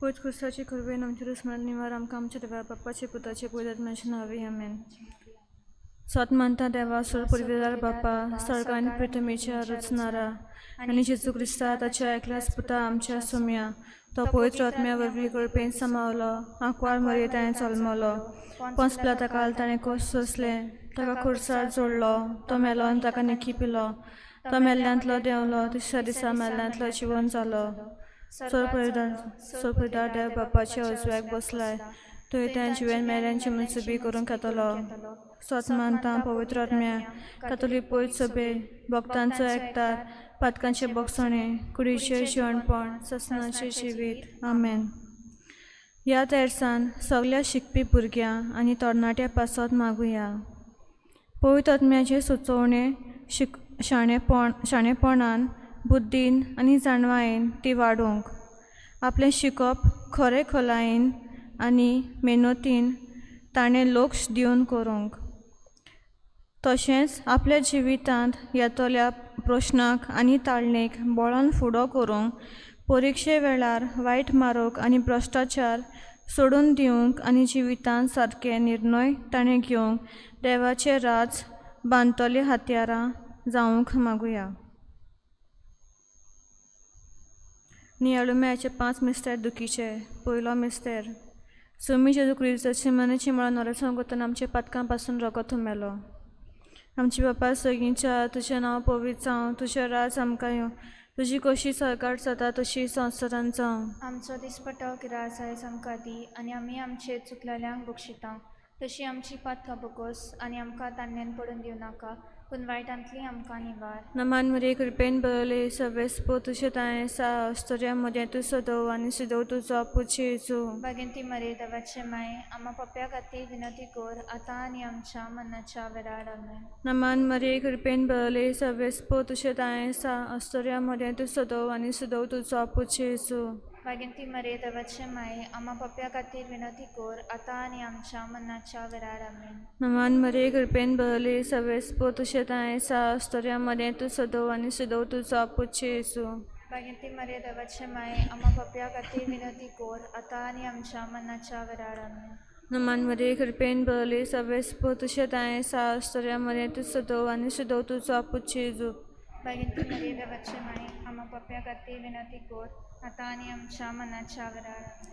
पवित्र क्रिस्ताची कृपेन आमच्या दुस्मनाक निवार आमकां आमच्या देवा बापाचे पुताचे पवित्र आत्म्याच्या नांवी आमेन. सत मानता देवा सोड पुर्विदार बापा सर्ग आनी पृथ्वीच्या रचणारा आनी जेजू क्रिस्ता ताच्या एकल्याच पुता आमच्या सोम्या तो पवित्र आत्म्या वरवीं कृपेन समावलो आंकवार मरे ताणें जल्मलो पंच प्लाता ताणें कश्ट सोंसले ताका खुर्सार जोडलो तो मेलो आनी ताका निकी पिलो तो मेल्ल्यांतलो देंवलो तिसऱ्या दिसा मेल्ल्यांतलो जिवन जालो सोरपरिदार देव बापाच्या उजव्याक बसलाय थंय त्या जिवेन मेल्यांची मनसुबी करूंक येतलो. सत मानता पवित्र आत्म्या कातोलीक पवित्र सभे भक्तांचो एकतार पातकांचे बगसणे कुडीचें जिवणपण ससनाचें जिवीत आमेन. ह्या तेरसान सगल्या शिकपी भुरग्यां आनी तरणाट्या पासत मागुया. पवित्र आत्म्याचे सुचोवणे शाणेपणान बुद्दीन आनी जाणवायेन ती वाडोवंक आपलें शिकप खरें खोलायेन आनी मेहनतीन ताणें लक्ष दिवन करूंक तशेंच आपल्या जिवितांत येतल्या प्रश्नाक आनी ताळणेक बळान फुडो करूंक परिक्षे वेळार वायट मारोक आनी भ्रश्टाचार सोडून दिवंक आनी जिवितांत सारके निर्णय ताणें घेवंक देवाचें राज बांदतली हत्यारां जावंक मागुया. नियाळुम्याचे 5 मिस्तेर दुखीचे. पयलो मिस्तेर सोमी जेजू क्रिस्ताची मनाची मळा नोरेसांव गोतान आमच्या पातकां पासून रगत मेलो. आमचे बापा सगळींच्या तुजें नांव पवित्र जावं तुजें राज आमकां येवं तुजी कशी सरकार जाता तशी संवसारांत जावं. आमचो दिसपटो किरास आयज आमकां दी आनी आमी आमचे चुकलेल्यांक बक्षिता तशी आमची पातकां बगोस आनी आमकां तान्यान पडून दिवं नाका पूण वायटांतली आमकां निवार. नमान मरे कृपेन बरले सवेस्पो तुजें तांय सा अस्तोऱ्या मदें तूं सदव आनी सदव तुजो पूत जेजू. बागेंती मरे देवाचे माये आमा पप्या खातीर विनंती कर आतां आनी आमच्या मनाच्या वेळार आमेन. नमान मरे कृपेन बरले सवेस्पो तुजें तांय सा अस्तोऱ्या मदें तूं सदव आनी सदव तुजो पूत जेजू. बागेंती मरे देवाचे माये आमा पप्या खातीर विनंती कर आतां आनी आमच्या मनाच्या वेळार आमेन. नमान मरे कृपेन बरले सवेस्पो तुजें तांय सा अस्तोऱ्या मदें तूं सदव आनी सदव तुजो पूत जेजू. बागेंती मरे देवाचे माये आमा पप्या खातीर विनंती कर आतां आनी आमच्या मनाच्या वेळार आमेन. नमान मरे कृपेन बरले सवेस्पो तुजें तांय सा अस्तोऱ्या मदें तूं सदव आनी सदव तुजो पूत जेजू. बागेंती मरे देवाचे माये आमा पप्या खातीर विनंती कर आतां आनी आमच्या मनाच्या वेळार आमेन.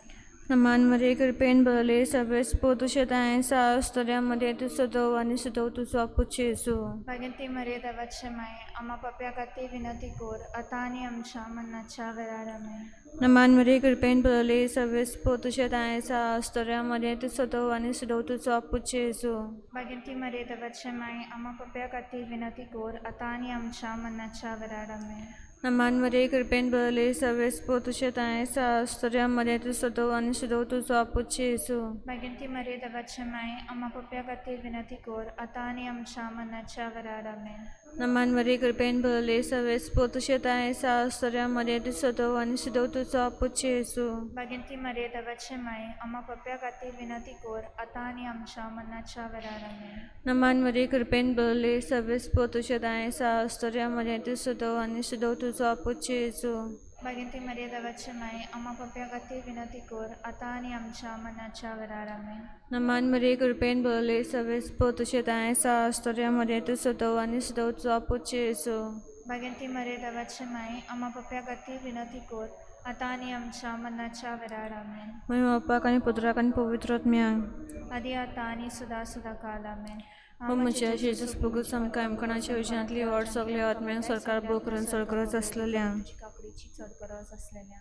नमान मरे कृपेन बरले सवेस्पो तुजें तांय सा अस्तोऱ्या मदें तूं सदव आनी सदव तुजो पूत जेजू. बागेंती मरे देवाचे माये आमा पप्या खातीर विनंती कर आतां आनी आमच्या मनाच्या वेळार आमेन. नमान मरे कृपेन बरले सवेस्पो तुजें तांय सा अस्तोऱ्या मदें तूं सदव आनी सदव तुजो पूत जेजू. बागेंती मरे देवाचे माये आमा पप्या खातीर विनंती कर आतां आनी आमच्या मनाच्या वेळार आमेन. नमान मरे कृपेन बरले सवेस्पो तुजें तांय सा अस्तोऱ्या मदें तूं सदव आनी सदव तुजो पूत जेजू. बागेंती मरे देवाचे माये आमा पप्या खातीर विनंती कर आतां आनी आमच्या मनाच्या वेळार आमेन. नमान मरे कृपेन बरले सवेस्पो तुजें तांय सा अस्तोऱ्या मदें तूं सदव आनी सदव तुजो पूत जेजू. बागेंती मरे देवाचे माये आमा पप्या खातीर विनंती कर आतां आनी आमच्या मनाच्या वेळार आमेन. नमान मरे कृपेन बरले सवेस्पो तुजें तांय सा अस्तोऱ्या मदें तूं सदव आनी सदव तुजो पूत जेजू. बागेंती मरे देवाचे माये आमा पप्या खातीर विनंती कर आतां आनी आमच्या मनाच्या वेळार आमेन. नमान मरे कृपेन बरले सवेस्पो तुजें तांय सा अस्तोऱ्या मदें तूं सदव आनी सदव तुजो पूत जेजू. बागेंती मरे देवाचे माये आमा पप्या खातीर विनंती कर आतां आनी आमच्या मनाच्या वेळार आमेन. महिमा बापाक आनी पुत्राक आनी पवित्र आत्म्याक आदी आतां आनी सदां सदां काल आमेन. हो म्हज्या जेजूस पुगूस आमकां आमकणाच्या योजनांतली वाट सगल्या आत्म्यांक सरकार भोग करून चड गरज आसलेल्या. काकडीची चड गरज आसलेल्या.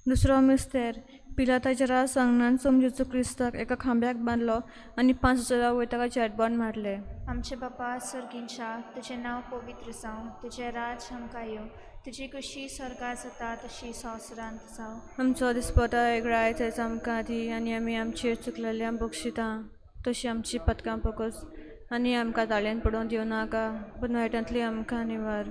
दुसरो मिस्तेर पिलाताच्या राज सांगणान सोम जेजू क्रिस्ताक एका खांब्याक बांदलो आनी 5000 वयर ताका जेटबॉन मारले. आमचे बापा सर्गींच्या तुजें नांव पवित्र जावं तुजें राज आमकां येवं तुजी कशी स्वर्गार जाता तशी संवसारांत जावं. आमचो दिसपटो एक आयज आमकां दी आनी आमी आमचेर चुकलेल्यांक बक्षिता तशी आमची पदकां पकस आनी आमकां ताळ्यान पडोवन दिवं नाका पूण वायटांतली आमकां निवार.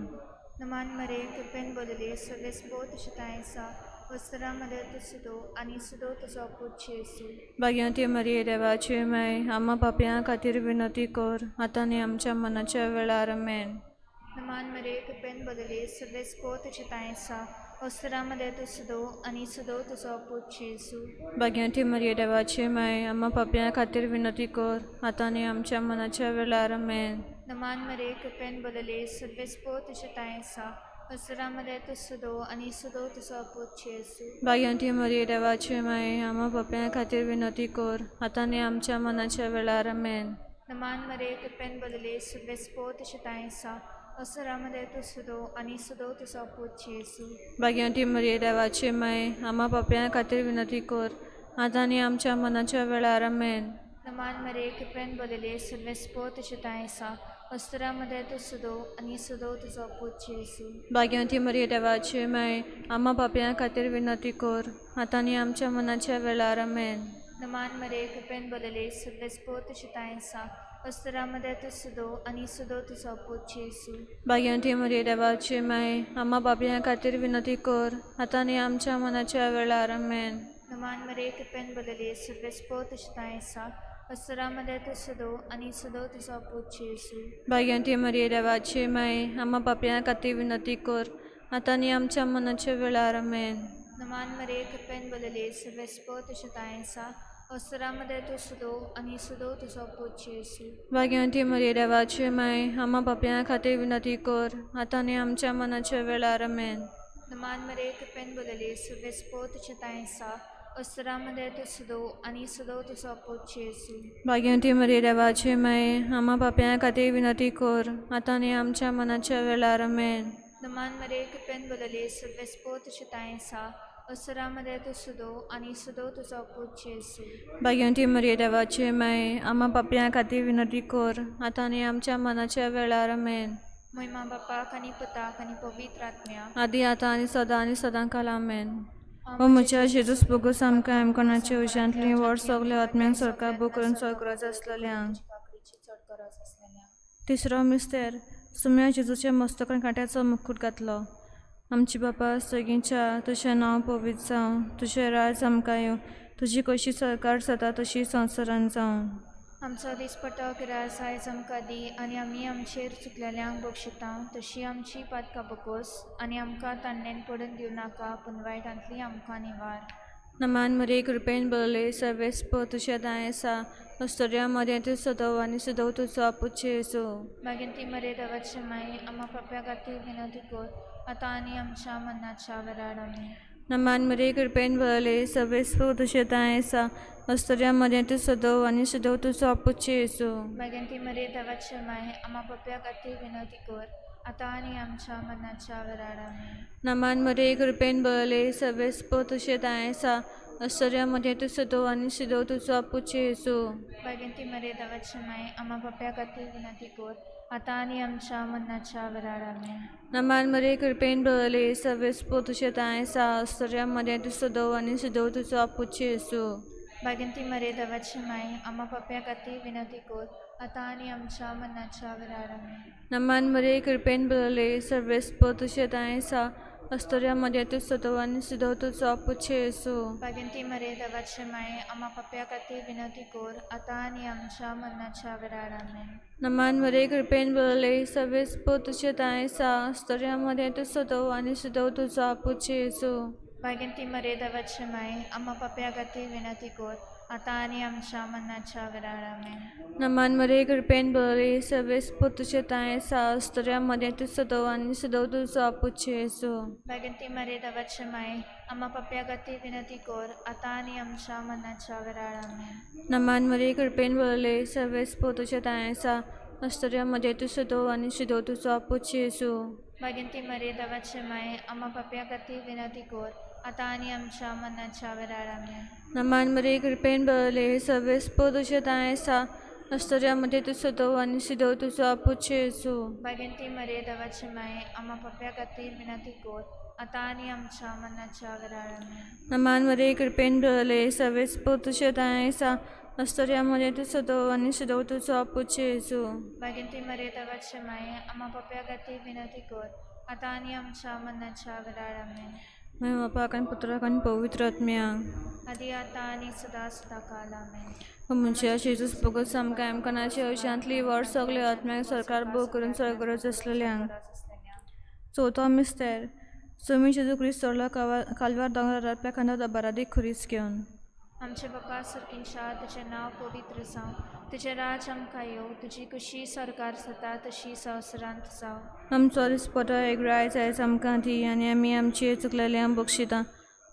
नमान मरे कृपेन बदले सवेस्पो तुजें तांय आसा वस्त्रां मदें तूं सुदो आनी सुदो तुजो पूत जेजू. भाग्यवती मरिये देवाची माय आमा पापयां खातीर विनंती कर आतां आनी आमच्या मनाच्या वेळार आमेन. नमान मरे कृपेन बदले सवेस्पो तुजें तांय आसा ओस्तरा मदें तूं सुदो आनी सुदो तुजो पूत जेजू. भाग्यांती मरिये देवाची माय, आम्हा पापयां खातीर विनंती कर, आतां आनी आमच्या मनाच्या वेळार. आमेन. नमान मरे, कृपेन बोलले, सर्वेस्पो तुजे तांय आसा, ओस्तरा मदें तूं सुदो आनी सुदो तुजो पूत जेजू. भाग्यांती मरिये देवाची माय, आम्हा पापयां खातीर विनंती कर, आतां आनी आमच्या मनाच्या वेळार. आमेन. नमान मरे, कृपेन बोलले, सर्वेस्पो तुजे तांय आसा, ओस्तरा मदें तूं सुदो आनी सुदो तुजो पूत जेजू. भाग्यांती मरिये देवाची माय, आम्हा पापयां खातीर विनंती कर, आतां आनी आमच्या मनाच्या वेळार. आमेन. नमान मरे, कृपेन बोलले, सर्वेस्पो तुजे तांय आसा, ओस्तरा मदें तूं सुदो आनी सुदो तुजो पूत जेजू. भाग्यांती मरिये देवाची माय, आम्हा पापयां खातीर विनंती कर, आतां आनी आमच्या मनाच्या वेळार. आमेन. नमान मरे, कृपेन बोलले, सर्वेस्पो तुजे तांय आसा, ओस्तरा मदें तूं सुदो आनी सुदो तुजो पूत जेजू. भाग्यांती मरिये देवाची माय, आम्हा पापयां खातीर विनंती कर, आतां आनी आमच्या मनाच्या वेळार. आमेन. नमान मरे, कृपेन बोलले, सर्वेस्पो तुजे तांय आसा, ओस्तरा मदें तूं सुदो आनी सुदो तुजो पूत जेजू. भाग्यांती मरिये देवाची माय, आम्हा पापयां खातीर विनंती कर, आतां आनी आमच्या मनाच्या वेळार. आमेन. नमान मरे, कृपेन बोलले, सर्वेस्पो तुजे तांय आसा, ओस्तरा मदें तूं सुदो आनी सुदो तुजो पूत जेजू. भाग्यांती मरिये देवाची माय, आम्हा पापयां खातीर विनंती कर, आतां आनी आमच्या मनाच्या वेळार. आमेन. नमान मरे, कृपेन बोलले, सर्वेस्पो तुजे तांय आसा, ओस्तरा मदें तूं सुदो आनी सुदो तुजो पूत जेजू. भाग्यांती मरिये देवाची माय, आम्हा पापयां खातीर विनंती कर, आतां आनी आमच्या मनाच्या वेळार. आमेन. नमान मरे, कृपेन बोलले, सर्वेस्पो तुजे तांय आसा, ओस्तरा मदें तूं सुदो आनी सुदो तुजो पूत जेजू. भाग्यांती मरिये देवाची माय, आम्हा पापयां खातीर विनंती कर, आतां आनी आमच्या मनाच्या वेळार. आमेन. महिमा बापाक आनी पुताक आनी पवित्र आत्म्याक, आदी आतां आनी सदां आनी सदां काल. आमेन. ओ म्हज्या जेजूस बोगूस, आमकां आमकोणाच्या उज्यांतली व्हड सगल्या आत्म्यांक सरकार बो करून चड गरज आसलेल्यांक. चड गरज आसलेल्यांक. तिसरो मिस्तेर, सुम्या जेजूच्या मस्तकान कांट्याचो मुकुट घातलो. आमची बापा सगळींच्या, तुजें नांव पवित्र जावं, तुजें राज आमकां येवं, तुजी कशी सरकार जाता तशी संवसारान जावं. आमचो दिसपटो गिरास आयज आमकां दी आनी आमी आमचेर चुकलेल्यांक बक्षिता तशी आमची पातकां बकोस आनी आमकां तान्नेन पडून दिवं नाका, पूण वायटांतली आमकां निवार. नमान मरे, कृपेन बरले, सर्वेस्पो तुज्या दायें आसा, अस्तुऱ्यां मदें तूं सदव आनी सदव तुजो आपूत जेजू. मागीर ती मरे देवाची माई, आम्हा पाप्या खातीर विनंती कर, आतां आनी आमच्या मरणाच्या वेळार. आमेन. नमान मरे, कृपेन भरले, सर्वेस्पो तुजें दायें आसा, अस्तुऱ्यां मदें तूं सदव आनी सदव तुजो आपूत जेजू. मागीर ती मरे देवाची माई, आम्हा पाप्या खातीर विनंती कर, आतां आनी आमच्या मरणाच्या वेळार. आमेन. नमान मरे, कृपेन भरले, सर्वेस्पो तुजें दायें आसा, अस्तुऱ्यां मदें तूं सदव आनी सदव तुजो आपूत जेजू. मागीर ती मरे देवाची माई, आम्हा पाप्या खातीर विनंती कर, आतां आनी आमच्या मरणाच्या वेळार. आमेन. नमान मरे, कृपेन भरले, सर्वेस्पो तुजें दायें आसा, अस्तुऱ्यां मदें तूं सदव आनी सदव तुजो आपूत जेजू. मागीर ती मरे देवाची माई, आम्हा पाप्या खातीर विनंती कर, आतां आनी आमच्या मरणाच्या वेळार. आमेन. नमान मरे, कृपेन भरले, सर्वेस्पो तुजें दायें आसा, अस्तुऱ्यां मदें तूं सदव आनी सदव तुजो आपूत जेजू. मागीर ती मरे देवाची माई, आम्हा पाप्या खातीर विनंती कर, आतां आनी आमच्या मरणाच्या वेळार. आमेन. नमान मरे, कृपेन भरले, सर्वेस्पो तुजें दायें आसा, अस्तुऱ्यां मदें तूं सदव आनी सदव तुजो आपूत जेजू. मागीर ती मरे देवाची माई, आम्हा पाप्या खातीर विनंती कर, आतां आनी आमच्या मरणाच्या वेळार. आमेन. नमान मरे, कृपेन भरले, सर्वेस्पो तुजें दायें आसा, अस्तुऱ्यां मदें तूं सदव आनी सदव तुजो आपूत जेजू. मागीर ती मरे देवाची माई, आम्हा पाप्या खातीर विनंती कर, आतां आनी आमच्या मरणाच्या वेळार. आमेन. नमान मरे, कृपेन भरले, सर्वेस्पो तुजें दायें आसा, अस्तुऱ्यां मदें तूं सदव आनी सदव तुजो आपूत जेजू. मागीर ती मरे देवाची माई, आम्हा पाप्या खातीर विनंती कर, आतां आनी आमच्या मरणाच्या वेळार. आमेन. नमान मरे, कृपेन भरले, सर्वेस्पो तुजें दायें आसा, अस्तुऱ्यां मदें तूं सदव आनी सदव तुजो आपूत जेजू. मागीर ती मरे देवाची माई, आम्हा पाप्या खातीर विनंती कर, आतां आनी आमच्या मरणाच्या वेळार. आमेन. नमान मरे, कृपेन भरले, सर्वेस्पो तुजें दायें आसा, अस्तुऱ्यां मदें तूं सदव आनी सदव तुजो आपूत जेजू. मागीर ती मरे देवाची माई, आम्हा पाप्या खातीर विनंती कर, आतां आनी आमच्या मरणाच्या वेळार. आमेन. माय बापाक आनी पुत्राक आनी पवित्र आत्म्याक, आदी आतां आनी सदां सदां काल. आमेन. म्हज्या जेजूस बोगस, आमकां आमकणाच्या उज्यांतली व्हड सगल्या आत्म्यांक सरकार बो करून चड गरज आसलेल्यांक. चवथो मिस्तेर, सोमी जेजू क्रिस्त चडलो कालवार दोंगरार आपल्या खांदार बारादीक खुरीस घेवन. आमचे बापा सर्किंशा, तुजें नांव पवित्र जावं, तुजें राज आमकां येवं, तुजी खुशी सरकार जाता तशी संवसारांत जावं. आमचो दिसपटो एक आयज आयज आमकां दी आनी आमी आमची चुकलेल्यांक बक्षिता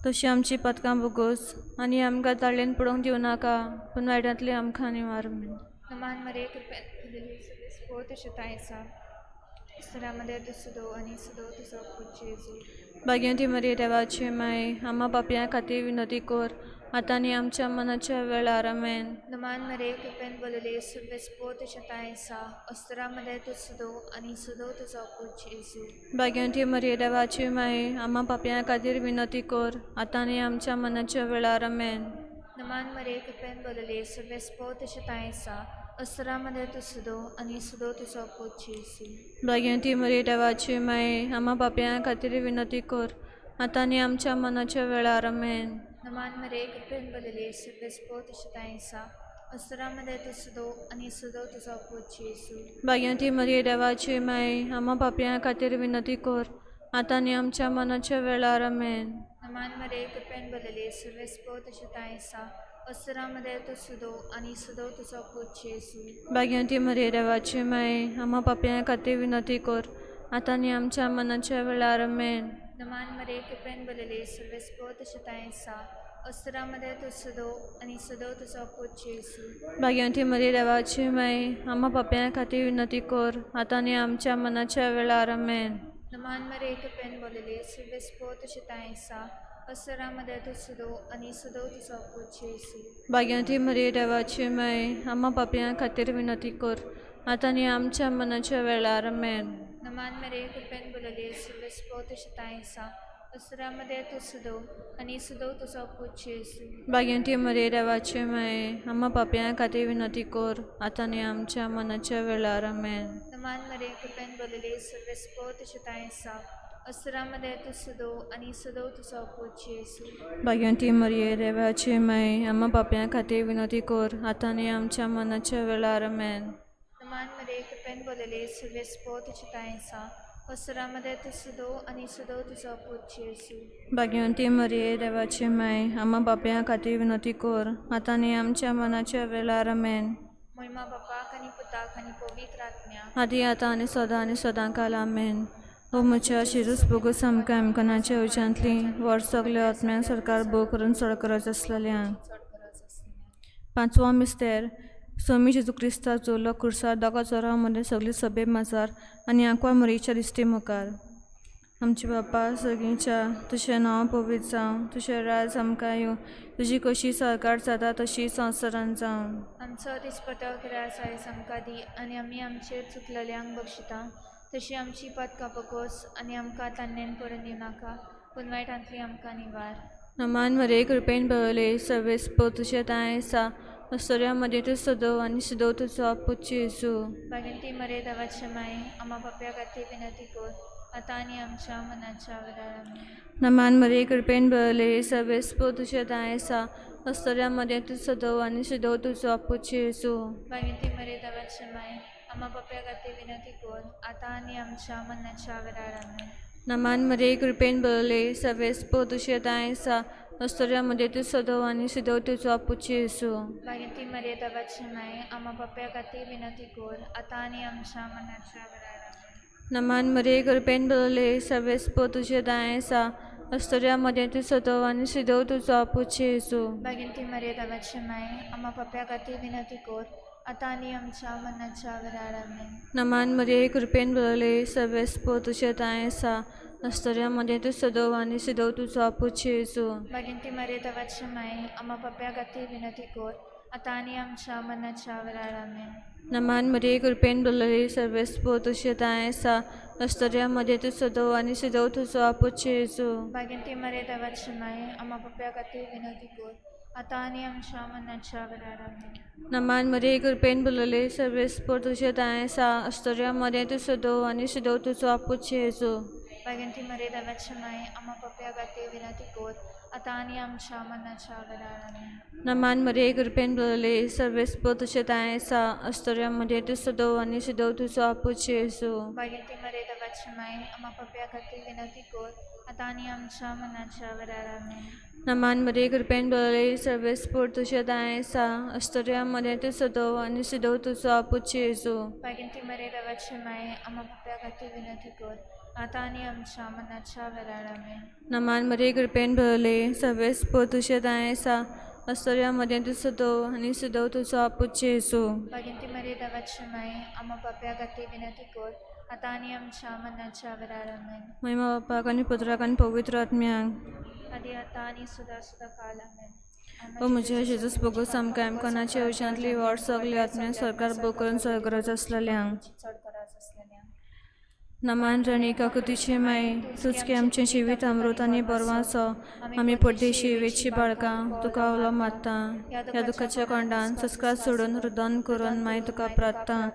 तशी आमची पदकां बोगोस आनी आमकां ताळेन पडोवंक दिवं नाका पूण वायटांतली आमकां निवार. नमान मरे कृपेन हो तुजें तांय आसा, स्तरामध्ये तूं सदो आनी सदो तुजो पूत जेजू. भाग्यवंती मरिये देवाची माय, आमा पापयां खातीर विनोती कर आतां आनी आमच्या मनाच्या वेळार. आमेन. नमान मरे कृपेन बोलले सर्वेस्पो तुजें तांय आसा, अस्तरामध्ये तूं सदो आनी सदो तुजो पूत जेजू. भाग्यवंती मरिये देवाची माय, आमा पापयां खातीर विनोती कर आतां आनी आमच्या मनाच्या वेळार. आमेन. नमान मरे कृपेन बोलले सर्वेस्पो तुजें तांय आसा, अस्तरामध्ये तूं सदो आनी सदो तुजो पूत जेजू. भाग्यवंती मरिये देवाची माय, आमा पापयां खातीर विनोती कर आतां आनी आमच्या मनाच्या वेळार. आमेन. नमान मरे कृपेन बोलले सर्वेस्पो तुजें तांय आसा, अस्तरामध्ये तूं सदो आनी सदो तुजो पूत जेजू. भाग्यवंती मरिये देवाची माय, आमा पापयां खातीर विनोती कर आतां आनी आमच्या मनाच्या वेळार. आमेन. नमान मरे कृपेन बोलले सर्वेस्पो तुजें तांय आसा, अस्तरामध्ये तूं सदो आनी सदो तुजो पूत जेजू. भाग्यवंती मरिये देवाची माय, आमा पापयां खातीर विनोती कर आतां आनी आमच्या मनाच्या वेळार. आमेन. नमान मरे कृपेन बोलले सर्वेस्पो तुजें तांय आसा, अस्तरामध्ये तूं सदो आनी सदो तुजो पूत जेजू. भाग्यवंती मरिये देवाची माय, आमा पापयां खातीर विनोती कर आतां आनी आमच्या मनाच्या वेळार. आमेन. नमान मरे कृपेन बोलले सर्वेस्पो तुजें तांय आसा, अस्तरामध्ये तूं सदो आनी सदो तुजो पूत जेजू. भाग्यवंती मरिये देवाची माय, आमा पापयां खातीर विनोती कर आतां आनी आमच्या मनाच्या वेळार. आमेन. नमान मरे कृपेन बोलले सर्वेस्पो तुजें तांय आसा, अस्तरामध्ये तूं सदो आनी सदो तुजो पूत जेजू. भाग्यवंती मरिये देवाची माय, आमा पापयां खातीर विनोती कर आतां आनी आमच्या मनाच्या वेळार. आमेन. नमान मरे कृपेन बोलले सर्वेस्पो तुजें तांय आसा, अस्तरामध्ये तूं सदो आनी सदो तुजो पूत जेजू. भाग्यवंती मरिये देवाची माय, आमा पापयां खातीर विनोती कर आतां आनी आमच्या मनाच्या वेळार. आमेन. नमान मरे कृपेन बोलले सर्वेस्पो तुजें तांय आसा, अस्तरामध्ये तूं सदो आनी सदो तुजो पूत जेजू. भाग्यवंती मरिये देवाची माय, आमा पापयां खातीर विनोती कर आतां आनी आमच्या मनाच्या वेळार. आमेन. मोहिमा बापाक आनी पुताक आनी पवित्र आत्म्याक, आदी आतां आनी सदां आनी सदां काल. आमेन. ओ म्हज्या शिरूस बोगस आमकां आमकनाच्या उज्यांतली वर्स सगल्या आत्म्यान सरकार भोव करून चड गरज आसलेल्या. चड गरज आसलेल्या. पांचवो मिस्तेर. सोमी जेजू क्रिस्ताक जोडलो खुर्सार दोगा चोरां मदें सगली सभे माजार आनी आंकवार मरीच्या दिश्टी मुखार. आमचे बापा सगळींच्या तुजें नांव पवित्र जावं, तुजें राज आमकां येवं, तुजी कशी सरकार जाता तशी संवसारांत जावं. आमचो दिसपटो राज आयज आमकां दी आनी आमी आमचेर चुकलेल्यांक बक्षिता तशी आमची पदकां बगोस आनी आमकां तान्नेन पडून दिवनाका पूण वायटांतली आमकां निवार. नमान मरे कृपेन भरले सर्वेस्पो तुजें तांय आसा, अस्तोऱ्या मदें तूं सदो आनी सदो तुजो पूत जेजू. भाग्यवंती मरे देवाचे माये, आमा पापया खातीर विनंती कर आतां आनी आमच्या मनाच्या वेळार. आमेन. नमान मरे कृपेन भरले सर्वेस्पो तुजें तांय आसा, अस्तोऱ्या मदें तूं सदो आनी सदो तुजो पूत जेजू. भाग्यवंती मरे देवाचे माये, आमा पापया खातीर विनंती कर आतां आनी आमच्या मनाच्या वेळार. आमेन. नमान मरे कृपेन भरले सर्वेस्पो तुजें तांय आसा, अस्तोऱ्या मदें तूं सदो आनी सदो तुजो पूत जेजू. भाग्यवंती मरे देवाचे माये, आमा पापया खातीर विनंती कर आतां आनी आमच्या मनाच्या वेळार. आमेन. नमान मरे कृपेन भरले सर्वेस्पो तुजें तांय आसा, अस्तोऱ्या मदें तूं सदो आनी सदो तुजो पूत जेजू. भाग्यवंती मरे देवाचे माये, आमा पापया खातीर विनंती कर आतां आनी आमच्या मनाच्या वेळार. आमेन. नमान मरे कृपेन भरले सर्वेस्पो तुजें तांय आसा, अस्तोऱ्या मदें तूं सदो आनी सदो तुजो पूत जेजू. भाग्यवंती मरे देवाचे माये, आमा पापया खातीर विनंती कर आतां आनी आमच्या मनाच्या वेळार. आमेन. नमान मरे कृपेन भरले सर्वेस्पो तुजें तांय आसा, अस्तोऱ्या मदें तूं सदो आनी सदो तुजो पूत जेजू. भाग्यवंती मरे देवाचे माये, आमा पापया खातीर विनंती कर आतां आनी आमच्या मनाच्या वेळार. आमेन. नमान मरे कृपेन भरले सर्वेस्पो तुजें तांय आसा, अस्तोऱ्या मदें तूं सदो आनी सदो तुजो पूत जेजू. भाग्यवंती मरे देवाचे माये, आमा पापया खातीर विनंती कर आतां आनी आमच्या मनाच्या वेळार. आमेन. नमान मरे कृपेन भरले सर्वेस्पो तुजें तांय आसा, अस्तोऱ्या मदें तूं सदो आनी सदो तुजो पूत जेजू. भाग्यवंती मरे देवाचे देवाची माय आम्हा पाप्या खातीर विनंती कर आतां आनी आमच्या मनाच्या वेळार आमेन. नमान मरिये कृपेन भरलेली सर्वेस्पोर तुजें दायें आसा, अस्तुऱ्यां मदें तूं सदव आनी सिदव तुजो आपूत जेजू. भाग्यवंती मरिये देवाची माय आम्हा पाप्या खातीर विनंती कर आतां आनी आमच्या मनाच्या वेळार आमेन. नमान मरिये कृपेन भरलेली सर्वेस्पोर तुजें दायें आसा, अस्तुऱ्यां मदें तूं सदव आनी सिदव तुजो आपूत जेजू. भाग्यवंती मरिये देवाची माय आम्हा पाप्या खातीर विनंती कर आतां आनी आमच्या मनाच्या वेळार आमेन. महिमा बापाक आनी पुत्राक आनी पवित्र आत्म्याक आदी आतां आनी सदां सदां काल आमेन. ओ म्हज्या जेजूस बोगस आमकां आमकानाच्या येवजांतली वाट सगली आत्म्या सरकार भोग करून चड गरज आसलेल्यांक. चड गरज आसलेल्यांक. नमान राणी काकुतीचे माई तुचके आमचें जिवीत अमृत आनी बरवाचो आमी परदेशी वेची बाळकां तुका उलो मारता. ह्या दुखाच्या कोंडान संस्कार सोडून रुदन करून माई तुका प्रार्थना.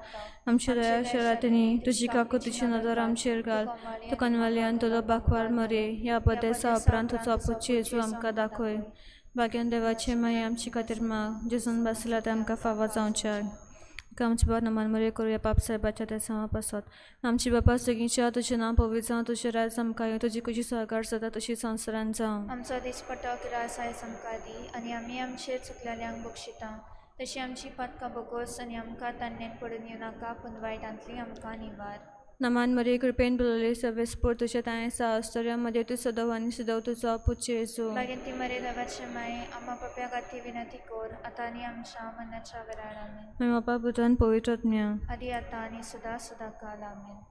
आमच्या दया शरातिनी तुजी काकुतीची नदर आमचेर घाल. तुका नवल्यान तुजो बाखवार मरे ह्या बदेसा उपरांत तुजो आपूत जेजू आमकां दाखय. भाग्यान देवाचे माई आमचे खातीर माग जेजून बसला तें आमकां फावो जावच्या. आमचे बाबा नमान मरे करुया पाप साहेबाच्या त्या सामा पासत. आमची बापा सगळींच्या तुजें नांव पवित्र जावं, तुजें राज आमकां येवं, तुजी खुशी सरकार जाता तशी संवसारान जावं. आमचो दिसपटो रास आयज आमकां दी आनी आमी आमचेर चुकलेल्यांक बक्षिता तशी आमची पातकां बोगोस आनी आमकां तान्नेन पडून येवं नाका पूण वायटांतली आमकां निवार. नमान मरिये कृपेन भरलेली सर्वेस्पोर तुजें दायें आसा, अस्तुऱ्यां मदें तूं सदव आनी सदव तुजो आपूत जेजू. भाग्यवंती मरिये देवाची माय आम्हा पाप्या खातीर विनंती कर आतां आनी आमच्या मनाच्या वेळार आमेन. महिमा बापा पुत्रान पवित्र आत्म्या आदी आतां आनी सदां सदां काल आमेन.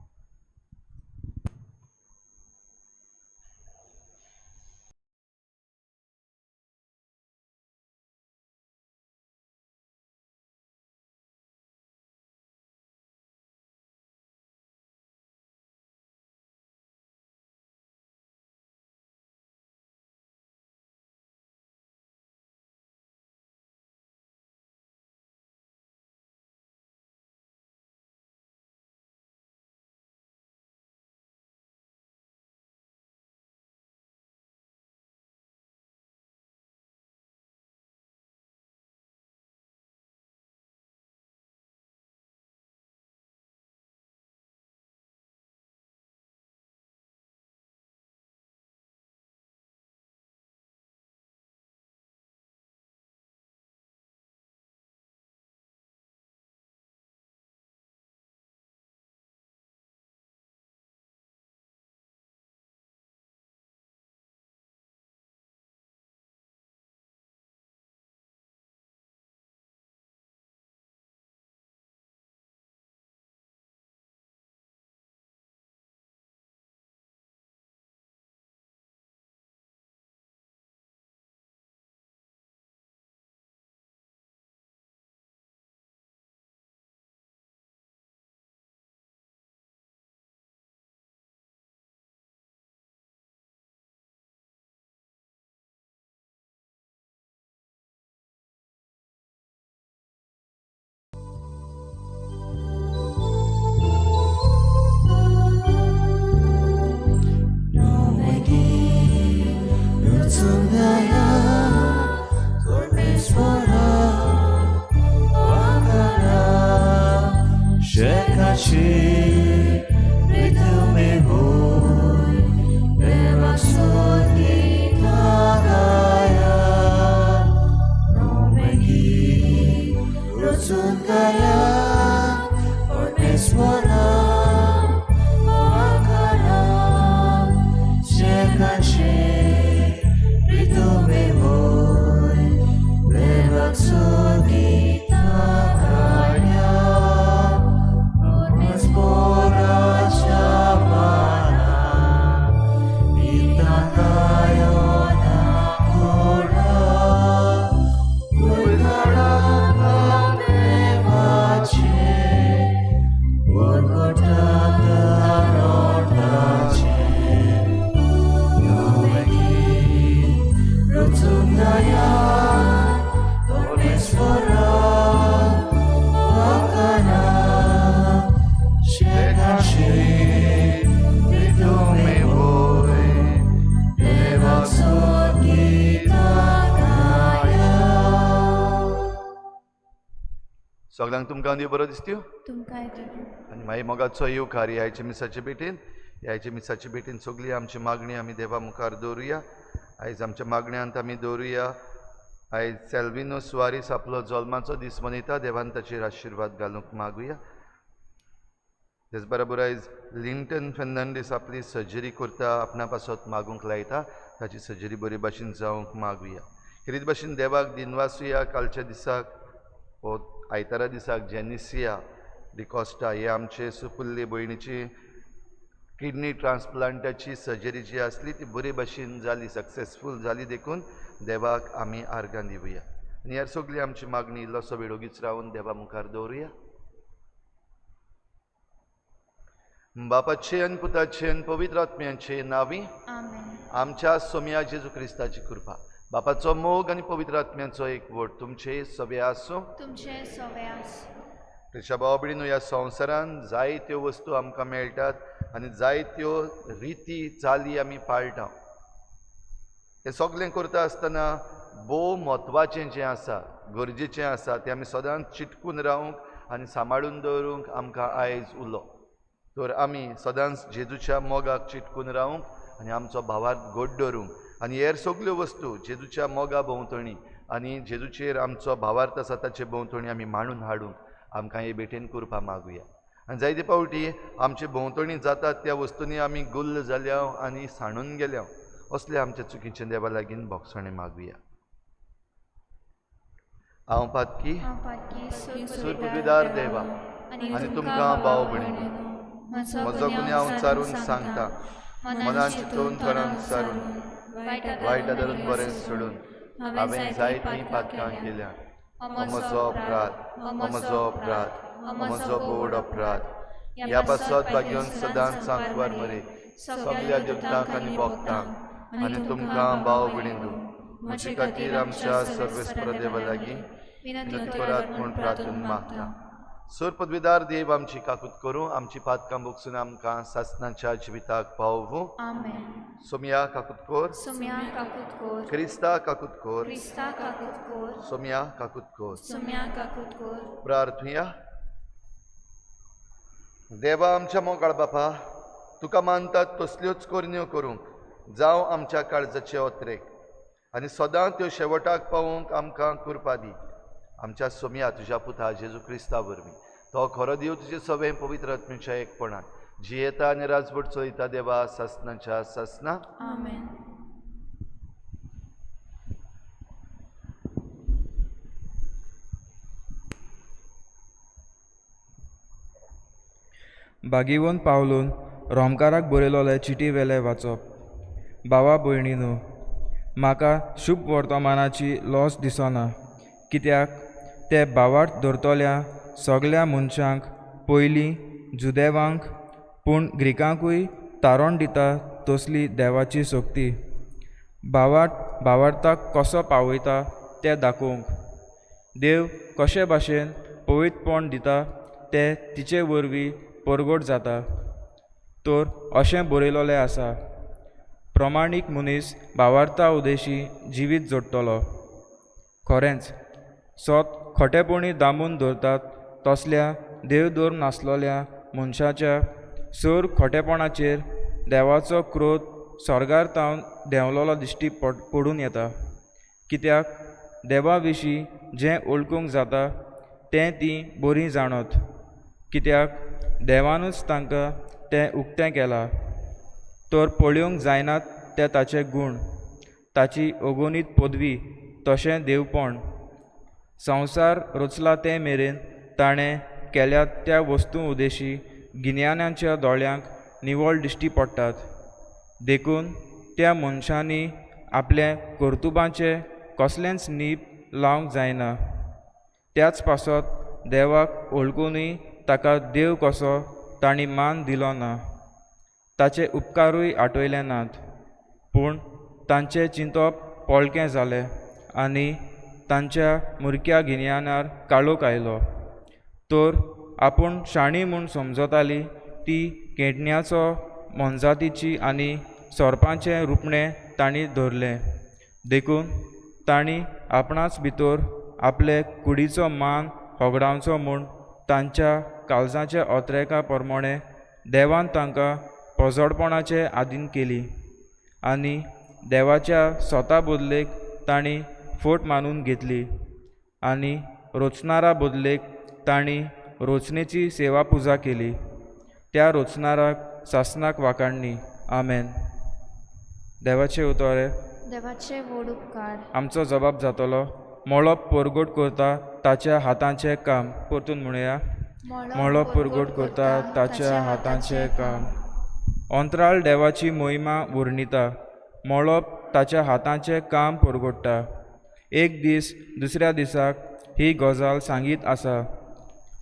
सगळ्यांक तुमकां देव बरो दिसत्यो तुमकां आनी मागीर मोगाचो येवकार ह्या आयच्या मिसाचे भेटेन. ह्या मिसाची भेटीन सगळी आमची मागणी आमी देवा मुखार दवरुया. आयज आमच्या मागण्यांत आमी दवरुया. आयज सेल्विनो सुवारीस आपलो जल्माचो दीस मनयता. देवान ताचेर आशिर्वाद घालूंक मागुया. तेच बरोबर आयज लिंटन फेर्नांडीस आपली सर्जरी करता, आपणा पासत मागूंक लायता, ताची सर्जरी बरे भाशेन जावंक मागुया. खेरीत भाशेन देवाक दिनवासुया. कालच्या दिसाक वो आयतारा दिसाक जेनिसिया डिकॉस्टा हे आमचे सुपुल्ले भयणीची किडनी ट्रान्सप्लांटाची सर्जरी जी आसली ती बरे भाशेन जाली, सक्सेसफूल जाली. देखून देवाक आमी आर्गां दिवया. आनी ह्या सगळी आमची मागणी इल्लोसो वेळ ओगीच रावन देवा मुखार दवरुया. बापाचे आनी पुताचे आनी पवित्र आत्म्याचे नांवी आमच्या सोम्या जेजू क्रिस्ताची कृपा, बापाचो मोग आनी पवित्र आत्म्याचो एकवट तुमचे सगळे आसूं. तुमचे सगळे आसूं. प्रिशा भाव भयणीनो, ह्या संवसारान जायत्यो वस्तू आमकां मेळटात आनी जायत्यो रिती चाली आमी पाळटा. हें सगळें करता आसतना भोव म्हत्वाचें जें आसा, गरजेचें आसा तें आमी सदांच चिटकून रावंक आनी सांबाळून दवरूंक आमकां आयज उलो. तर आमी सदांच जेजूच्या मोगाक चिटकून रावंक आनी आमचो भावार्थ घट दवरूंक आनी हेर सगल्यो वस्तू जेजूच्या मोगा भोंवतणी आनी जेजूचेर आमचो भावार्थ आसा ताचे भोंवतणी आमी मांडून हाडूंक आमकां हे भेटेन करपा मागुया. आनी जायते फावटी आमचे भोंवतणी जातात त्या वस्तूंनी आमी गुल्ल जाल्या आनी सांडून गेल्या. असले आमच्या चुकीचे देवा लागीं भोगसणें मागुया. हांव पातकी सुरपुदविदार देवा आनी तुमकां भाव भयणीनो म्हजो गुन्यांव चारून सांगता, मनान चिंतून तोंडान सारून वायट धरून बरें सोडून हांवें जायतीं पातकां केल्या. म्हजो अपराध, म्हजो अपराध, म्हजो बोड अपराध. ह्या पासत भाग्योन सदांच सांकवार मरे सगळ्या देवतांक आनी भक्तांक आनी तुमकां भाव भयणीनो म्हजे खातीर आमच्या सर्वेस्पर देवा लागीं विनंती करात म्हूण प्रार्थून मागता. सोर पदवीदार देव आमची काकूत करूं, आमची पातकां भोगसून आमकां सासनाच्या जिविताक पावोवं. सोम्या काकूत कोर, सोम्या काकूत कोर, क्रिस्ता काकूत कोर, क्रिस्ता काकूत कोर, सोम्या काकूत कोर, सोम्या काकूत कोर. प्रार्थुया. देवा आमच्या मोगाळ बापा, तुका मानतात तसल्योच करण्यो करूंक जावं आमच्या काळजाचे ओतरेक आनी सदां त्यो शेवटाक पावोवंक आमकां कृपा दी. आमच्या सोम्या तुज्या पुता जेजू क्रिस्ता वरवीं, तो खरो देव तुजे सगळें पवित्र आत्म्याच्या एकपणान जियेता आनी राजवट चलयता देवा सासनाच्या सासना. आमेन. बागीवन पावलून रोमकाराक बरयलोले चिटी वेले वाचप. भावा भयणीनो, म्हाका शुभ वर्तमानाची लॉस दिसना, कित्याक ते भावार्थ धरतल्या सगल्या मनशांक पयलीं जुदेवांक पूण ग्रिकांकूय तारण दिता तसली देवाची शक्ती. भावार्थ भावार्थाक कसो पावयता तें दाखोवंक देव कशे भाशेन पवित्रपण दिता तें तिचे वरवीं परगट जाता. तर अशें बरयलोलें आसा, प्रमाणीक मनीस भावार्था उदेशी जिवीत जोडटलो. खरेंच सत खोटेपणी दामून दवरतात तसल्या देवधर्म नासलोल्या मनशाच्या सर खोटेपणाचेर देवाचो क्रोध स्वर्गार तावन देंवलोलो दिश्टी पडून येता. कित्याक देवा विशीं जें वळखूंक जाता तें तीं बरीं जाणत, कित्याक देवानूच तांकां तें उक्तें केलां. तर पळोवंक जायनात ते ताचे गूण, ताची अगणीत पदवी तशें देवपण. संवसार रचला ते मेरेन ताणें केल्यात त्या वस्तू उदेशी गिन्यानाच्या दोळ्यांक निवळ दिश्टी पडटात. देखून त्या मनशांनी आपल्या कर्तुबांचें कसलेंच नीब लावंक जायना. त्याच पासत देवाक वळखुनूय ताका देव कसो तांणी मान दिलो ना, ताचे उपकारूय आठयले नात. पूण तांचें चिंतप पोळकें जालें आनी तांच्या मुरक्या गिन्यानार काळोख आयलो. तर आपूण शाणी म्हूण समजताली ती केंटण्याचो मोनजातीची आनी सोरपांचें रुपणें तांणी धरलें. देखून तांणी आपणाच भितर आपले कुडीचो मान होगडावचो म्हूण तांच्या काळजाच्या ओतरेका प्रमाणें देवान तांकां पोजोडपणाचे आदीन केली आनी देवाच्या स्वता बदलेक तांणी फोट मानून घेतली आनी रोचनारा बदलेक तांणी रोचनेची सेवा पुजा केली. त्या रोचनाराक सासनाक वाखाणणी. आमेन. देवाचे उतोरे देवाचे व्हड उपकार. आमचो जबाब जातलो मळब परगट करता ताच्या हातांचें काम. परतून म्हणुया, मळब परगट करता ताच्या हातांचें काम. अंतराळ देवाची मोहिमा वर्णिता, मळब ताच्या हातांचें काम परगट्टा. एक दीस दुसऱ्या दिसाक ही गजाल सांगीत आसा,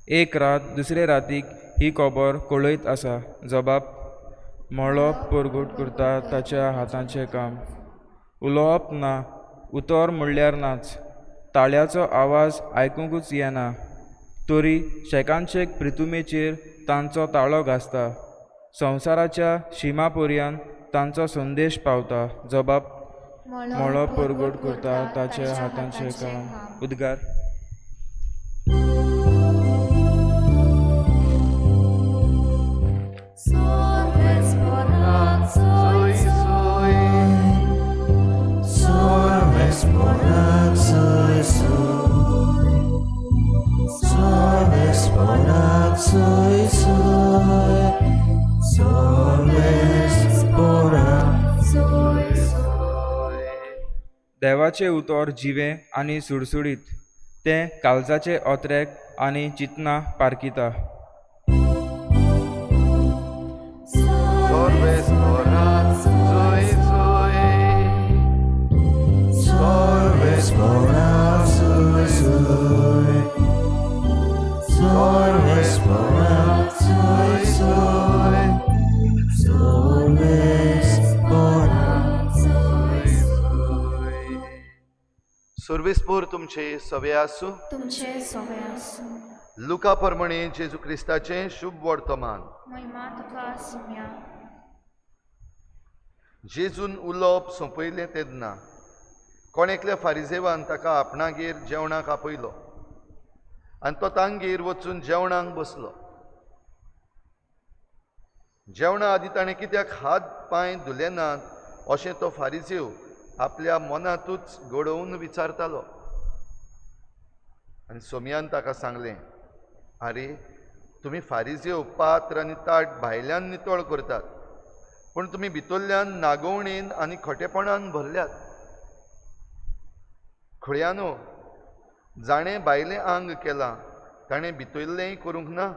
एक रात दुसरे रातीक ही खबर कळयत आसा. जबाब मळब परगट करता ताच्या हातांचें काम. उलोवप ना, उतर म्हणल्यार नाच, ताळ्याचो आवाज आयकुंकूच येना, तरी शेकानशेक प्रितुमेचेर तांचो ताळो घासता. संवसाराच्या शिमा पर्यंत तांचो संदेश पावता. जबाब मळब परगट करता ताच्या हातांचें काम. उद्गार. देवाचें उतर जिवें आनी सुडसुडीत, तें काळजाचे ओत्रेक आनी चिंतना पारखिता. सुर्विसपूर तुमचे सवे आसूं. तुमचे सवे आसूं. लुका प्रमाणे जेजू क्रिस्ताचें शुभ वर्तमान. महिमा तुका आसुया. जेजून उलोवप सोंपयलें तेन्ना कोण एकल्या फारिजेवान ताका आपणागेर जेवणाक आपयलो आनी तो तांगेर वचून जेवणाक बसलो. जेवणा आदी ताणें कित्याक हात पांय धुले नात अशें तो फारिजेव आपल्या मनांतूच घडोवन विचारतालो. आनी सोमयान ताका सांगलें, आरे तुमी फारिजेव पात्र आनी ताट भायल्यान नितळ करतात, पूण तुमी भितरल्यान नागोवणेन आनी खोटेपणान भरल्यात. खळयानो, जाणें भायलें आंग केलां ताणें भितरलेंय करूंक ना.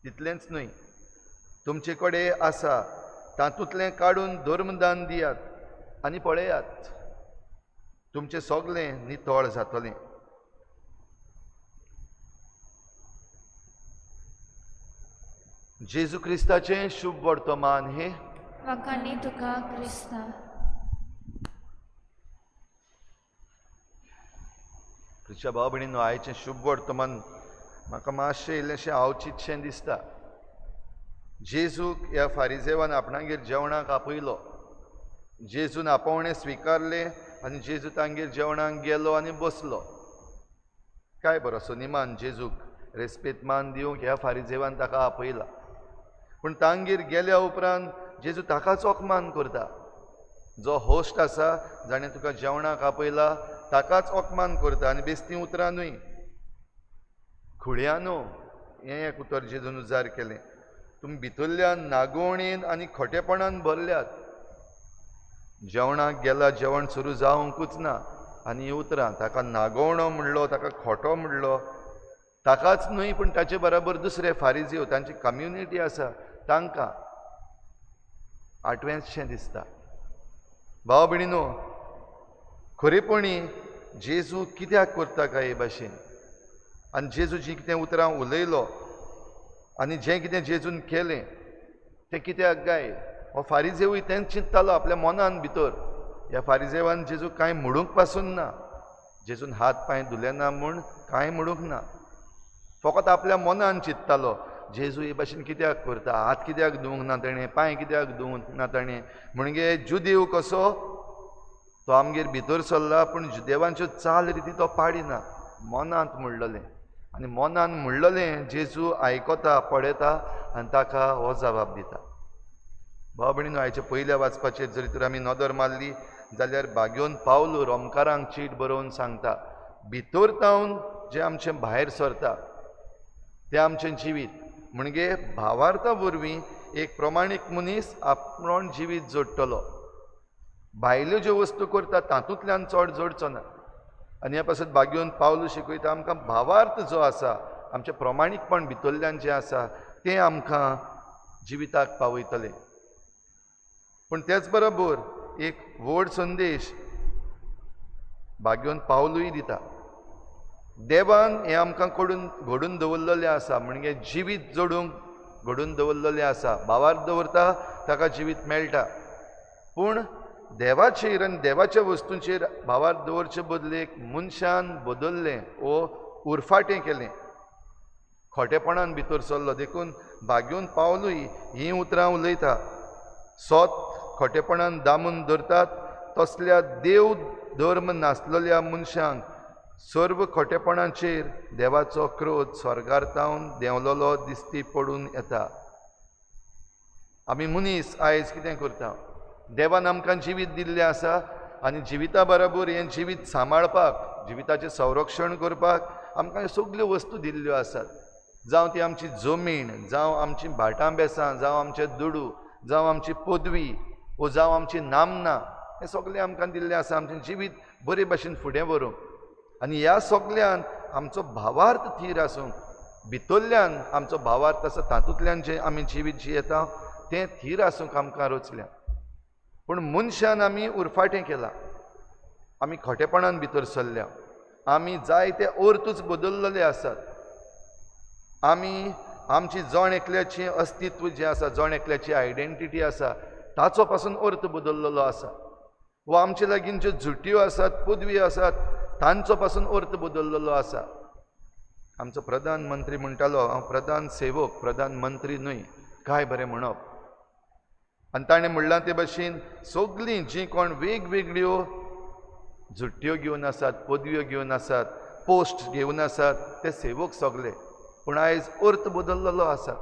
तितलेंच न्हय, तुमचे कडेन आसा तातूंतलें काडून धर्मदान दियात आनी पळयात, तुमचें सगलें नितळ जातलें. जेजू क्रिस्ताचें शुभ वर्तमान हें. वाखाणी तुका क्रिस्ता. प्रिच्या भाव भयणीनो, आयचें शुभ वर्तमान म्हाका मातशें इल्लेंशें आवचितशें दिसता. जेजूक ह्या फारिजेवान आपणागेर जेवणाक आपयलो. जेजून आपोवणें स्विकारलें आनी जेजू तांगेर जेवणाक गेलो आनी बसलो. काय बरो सोनिमान जेजूक रेस्पेद मान दिवंक ह्या फारिजेवान ताका आपयला. पूण तांगेर गेल्या उपरांत जेजू ताकाच अपमान करता. जो होस्ट आसा, जाणें तुका जेवणाक आपयला, ताकाच अपमान करता आनी बेस्ती उतरां न्हय. खुळयानो हें एक उतर जेजून उजार केलें. तुमी भितरल्या नागोवणेन आनी खोटेपणान भरल्यात. जेवणाक गेला, जेवण सुरू जावंकूच ना आनी ही उतरां ताका नागोवणो म्हणलो, ताका खोटो म्हणलो. ताकाच न्हय पूण ताचे बराबर दुसरे फारिजीव, तांची कम्युनिटी आसा, तांकां आठवेंचशें दिसता. भाव भयणीनो, खरेपणी जेजू कित्याक करता काय हे भाशेन? आनी जेजू जीं कितें उतरां उलयलो आनी जें कितें जेजून केलें तें कित्याक काय? हो फारिजेवूय तेंच चिंततालो आपल्या मनान भितर. ह्या फारिजेवान जेजू कांय म्हणूंक पासून ना, जेजून हात पांय धुले ना म्हूण कांय म्हणूंक ना, फकत आपल्या मनान चिंततालो जेजू हे भाशेन कित्याक करता, हात कित्याक धुवंक ना तेणें, पांय कित्याक धुवंक ना तेणें. म्हणजे जुदेव कसो तो आमगेर भितर सरला पूण जुदेवांच्यो चाल रिती तो पाडिना, मनांत म्हणलेलें. आनी मनान म्हणलेलें जेजू आयकता, पळयता आनी ताका हो जबाब दिता. भाव भयणीनो, आयच्या पयल्या वाचपाचेर जरी तर आमी नदर मारली जाल्यार बागयोन पावलो रोमकारांक चीट बरोवन सांगता, भितर तावन जें आमचें भायर सरता तें आमचें जिवीत. म्हणजे भावार्था वरवीं एक प्रमाणीक मनीस आपण जिवीत जोडटलो. भायल्यो ज्यो वस्तू करता तातूंतल्यान चड जोडचो ना. आनी ह्या पासत बागयोन पावलो शिकयता आमकां भावार्थ जो आसा, आमचें प्रमाणीकपण भितरल्यान जें आसा तें आमकां जिविताक पावयतलें. पूण तेच बरोबर एक व्हड संदेश बागयोन पावलूय दिता. देवान हें आमकां घडून दवरलेलें आसा, म्हणजे जिवीत जोडूंक घडून दवरलेलें आसा. भावार्थ दवरता ताका जिवीत मेळटा. पूण देवाचेर आनी देवाच्या वस्तूंचेर भावार्थ दवरचे बदलेक मनशान बदल्लें वो उरफाटें केलें, खोटेपणान भितर सरलो. देखून बागयोन पावलूय हीं उतरां उलयता, सोत खोटेपणान दामून धरतात तसल्या देव धर्म नासलेल्या मनशांक सर्व खोटेपणाचेर देवाचो क्रोध स्वर्गार तावन देंवलेलो दिसती पडून येता. आमी मनीस आयज कितें करता? देवान आमकां जिवीत दिल्लें आसा आनी जिविता बरोबर हें जिवीत सांबाळपाक, जिविताचें संरक्षण करपाक आमकां सगल्यो वस्तू दिल्ल्यो आसात. जावं ती आमची जमीन, जावं आमची भाटां बेसां, जावं आमचे दुडू, जावं आमची पदवी वो जावं आमची नामना, हें सगळें आमकां दिल्लें आसा आमचें जिवीत बरे भाशेन फुडें व्हरूंक. आनी ह्या सगल्यान आमचो भावार्थ थीर आसूंक, भितरल्यान आमचो भावार्थ आसा तातूंतल्यान जें आमी जिवीत जियेता तें थीर आसूंक आमकां रचल्यां. पूण मनशान आमी उरफाटें केलां, आमी खोटेपणान भितर सरल्या, आमी जायते अर्थूच बदल्लेले आसात. आमी आमची जण एकल्याचें अस्तित्व जें आसा, जण एकल्याची आयडेंटिटी आसा ताचो पासून अर्थ बदल्लेलो आसा. वो आमचे लागीं ज्यो झुट्यो आसात, पदवी आसात तांचो पासून अर्थ बदल्लेलो आसा. आमचो प्रधानमंत्री म्हणटालो, हांव प्रधान सेवक, प्रधानमंत्री न्हय. काय बरें म्हणप. आनी ताणें म्हणलां ते भाशेन सगळीं जीं कोण वेगवेगळ्यो झुट्यो घेवन आसात, पदव्यो घेवन आसात, पोस्ट घेवन आसात ते सेवक सगळे. पूण आयज अर्थ बदल्लेलो आसा.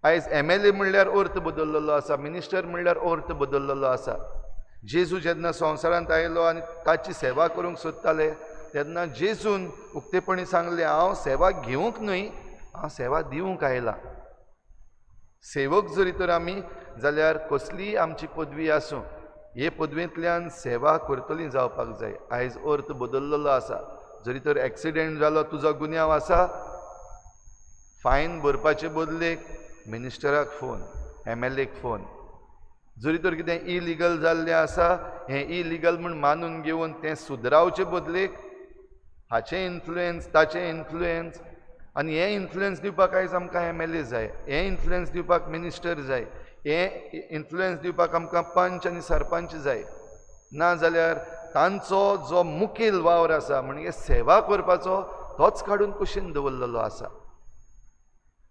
आयज MLA म्हणल्यार अर्थ बदल्लेलो आसा, मिनिस्टर म्हणल्यार अर्थ बदल्लेलो आसा. जेजू जेन्ना संवसारांत आयलो आनी ताची सेवा करूंक सोदताले तेन्ना जेजून उक्तेपणी सांगलें, हांव सेवा घेवंक न्हय, हांव सेवा दिवंक आयला. सेवक जरी तर आमी जाल्यार कसलीय आमची पदवी आसूं, हे पदवेंतल्यान सेवा करतली जावपाक जाय. आयज अर्थ बदल्लेलो आसा. जरी तर एक्सिडेंट जालो, तुजो गुन्यांव आसा, फायन भरपाचे बदलेक मिनिस्टराक फोन, MLAक फोन. जरी तर कितें इलिगल जाल्लें आसा, हें इलिगल म्हूण मानून घेवन तें सुदरावचे बदलेक हाचें इन्फ्लुएन्स, ताचें इन्फ्लुएन्स. आनी हें इन्फ्लुएन्स दिवपाक आयज आमकां MLA जाय, हें इन्फ्लुएन्स दिवपाक मिनिस्टर जाय, हें इन्फ्लुएन्स दिवपाक आमकां पंच आनी सरपंच जाय. ना जाल्यार तांचो जो मुखेल वावर आसा म्हणजे सेवा करपाचो, तोच काडून कुशीन दवरलेलो आसा.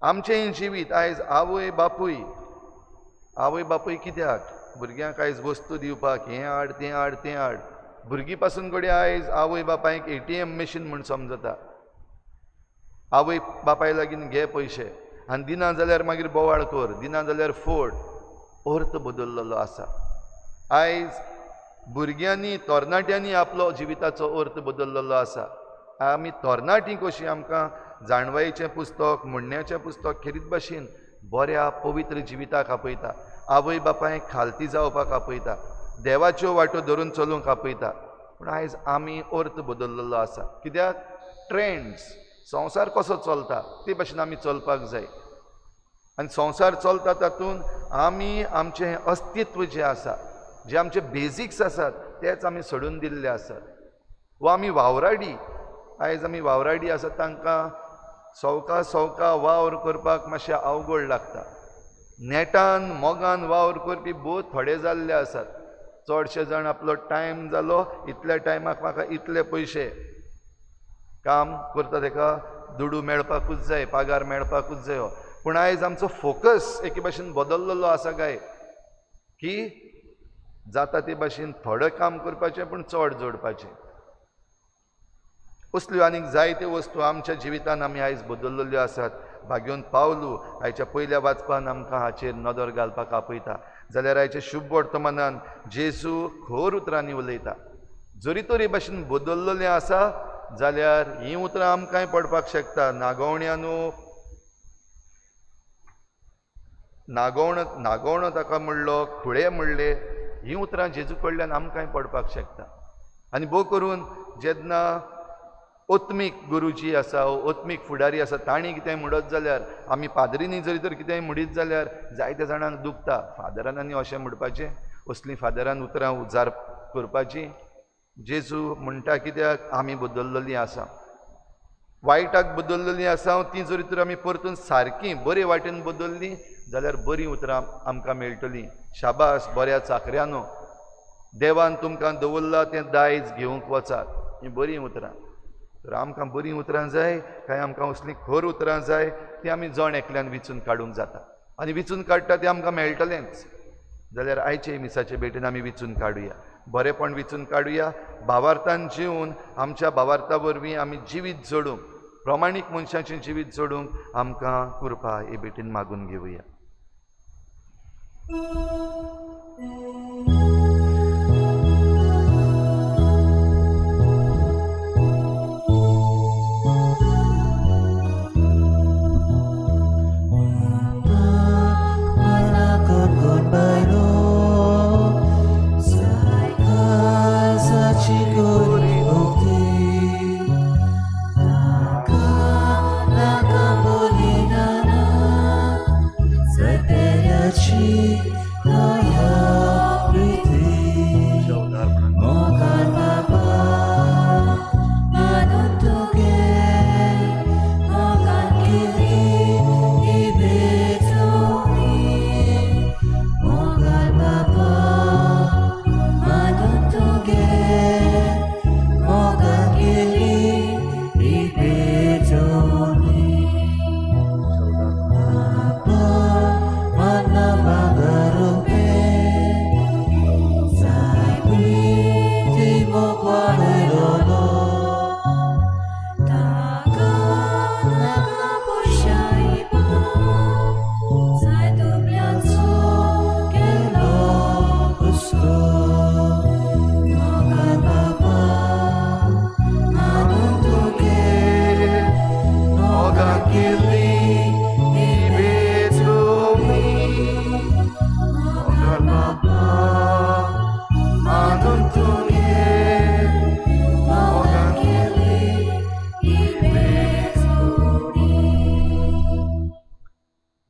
आमचें जिवीत आयज आवय बापूय, आवय बापूय कित्याक भुरग्यांक आयज वस्तू दिवपाक हें हाड, तें हाड, तें हाड. भुरगीं पासून घडये आयज आवय बापायक ATM machine म्हूण समजता. आवय बापाय लागीं घे पयशे आनी दिना जाल्यार मागीर बोवाळ कर, दिना जाल्यार फोड. अर्थ बदल्लेलो आसा. आयज भुरग्यांनी, तरणाट्यांनी आपलो जिविताचो अर्थ बदल्लेलो आसा. आमी तरणाटीं कशीं आमकां जाणवायेचें पुस्तक, म्हणण्याचें पुस्तक खेरीत भाशेन बऱ्या पवित्र जिविताक आपयता, आवय बापायक खालती जावपाक आपयता, देवाच्यो वाटो धरून चलूंक आपयता. पूण आयज आमी अर्थ बदल्लेलो आसा. कित्याक? ट्रेंड्स, संवसार कसो चलता ते भाशेन आमी चलपाक जाय. आनी संवसार चलता तातूंत आमी आमचें अस्तित्व जें आसा, जे आमचे बेजिक्स आसात तेच आमी सोडून दिल्ले आसात. वा आमी वावराडी, आयज आमी वावराडी आसात तांकां सवका सवका वावर करपाक मातशें अवघड लागता. नेटान मोगान वावर करपी भोव थोडे जाल्ले आसात. चडशे जाण आपलो टायम जालो, इतल्या टायमाक म्हाका इतले पयशे, काम करता तेका दुडू मेळपाकूच जाय, पगार मेळपाकूच जायो. पूण आयज आमचो फोकस एके भाशेन बदल्लेलो आसा काय की जाता ते भाशेन थोडें काम करपाचें पूण चड जोडपाचें. असल्यो आनीक जायत्यो वस्तू आमच्या जिवितान आमी आयज बदल्लेल्यो आसात. भाग्योन पावलू आयच्या पयल्या वाचपान आमकां हाचेर नदर घालपाक आपयता. जाल्यार आयच्या शुभ वर्तमानान जेजू खर उतरांनी उलयता. जरी तरी भाशेन बदल्लेलें आसा जाल्यार हीं उतरां आमकांय पडपाक शकता. नागोवण्यानू नागोवणो ताका म्हणलो, खुळे म्हणले, हीं उतरां जेजू कडल्यान आमकांय पडपाक शकता. आनी भोव करून जेन्ना आत्मीक गुरुजी आसा, आत्मीक फुडारी आसा, तांणी कितेंय म्हणत जाल्यार, आमी पाद्रींनी जरी तर कितेंय म्हणीत जाल्यार जायत्या जाणांक दुखता. फादरान आनी अशें म्हणपाचें, असलीं फादरान उतरां उजार करपाची. जेजू म्हणटा कित्याक आमी बदल्लेलीं आसा, वायटाक बदल्लेलीं आसा, ती जरी तर आमी परतून सारकी बरे वाटेन बदल्ली जाल्यार बरीं उतरां आमकां मेळटलीं. शाबास बऱ्या चाकऱ्यानो, देवान तुमकां दवरलां तें दायज घेवंक वचात. हीं बरीं उतरां. तर आमकां बरीं उतरां जाय काय आमकां असलीं खर उतरां जाय ती आमी जण एकल्यान विचून काडूंक जाता. आनी विचून काडटा तें आमकां मेळटलेंच. जाल्यार आयचे मिसाचे भेटेन आमी विचून काडुया, बरेंपण विचून काडुया. भावार्थान जिवन आमच्या भावार्था वरवीं आमी जिवीत जोडूंक, प्रमाणीक मनशाचें जिवीत जोडूंक आमकां कृपा हे भेटेन मागून घेवया.